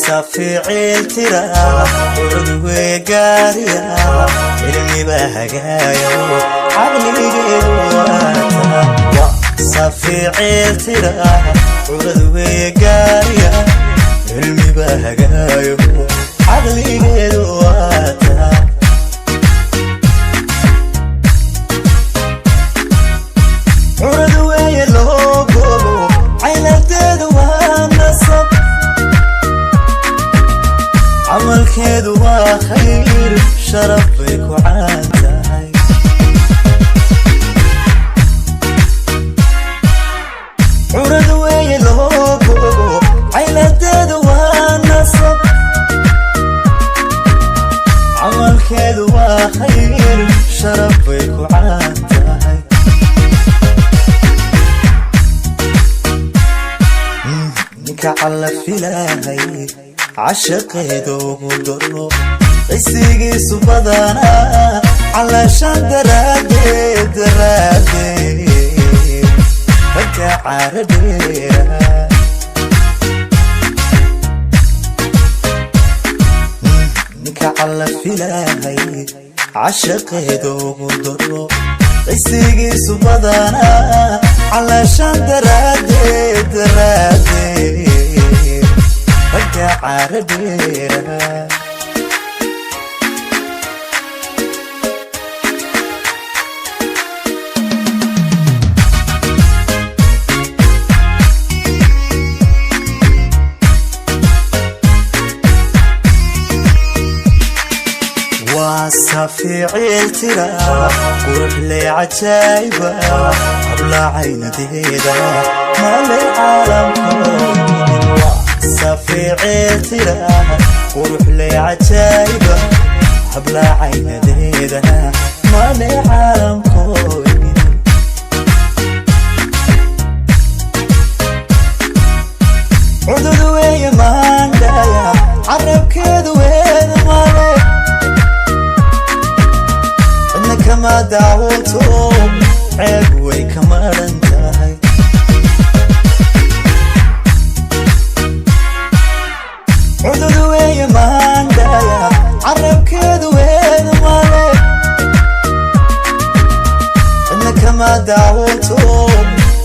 Safiicil tira curad gaariya, cilmiba hagaayo, caqligeedu waata. Safiicil tira curad gaariya, cilmiba hagaayo, caqligeedu waata. Curad weeye loo gobo, cayladeedu waa nasab, camalkeedu waa khayr, sharaf bay ku caan tahay. Curad weeye loo gobo, cayladeedu waa nasab, camalkeedu waa khayr, sharaf bay ku caan tahay. Ninka calla filahay cashaqeeda ugu daro, cisigiisu badanaa calashaan daraaddeed daraaddeed, ragga caaradheera. Ninka calla filahay cashaqeeda ugu daro, cisigiisu badanaa calashaan daraaddeed daraaddeed, ragga caaradheera. Waa safiicil tira quruxley cajaa'iba, hablacaynadeeda male caalamkood. Safiicil tira quruxley cajaa'iba, hablacaynadeeda male caalamkood. Cudud weeye maandhaya, carabkeedu weeda male, cidna kama daawato, ceeb way ka maran tahay. Cudud weeye maandhaya, carabkeedu weeda male, cidna kama daawato,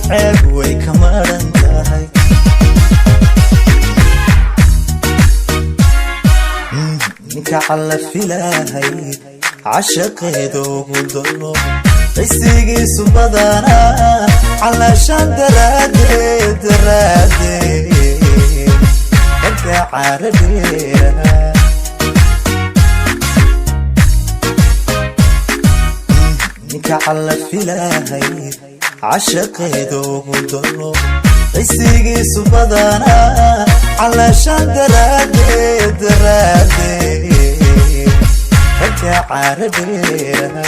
ceeb way ka maran tahay. Ninka calla filahay cashaqeeda ugu daro, cisigiisu badanaa calashaan daraaddeed daraaddeed, ragga caaradheera. Ninka calla filahay cashaqeeda ugu daro, cisigiisu badanaa calashaan daraaddeed daraaddeed, ragga caaradheera.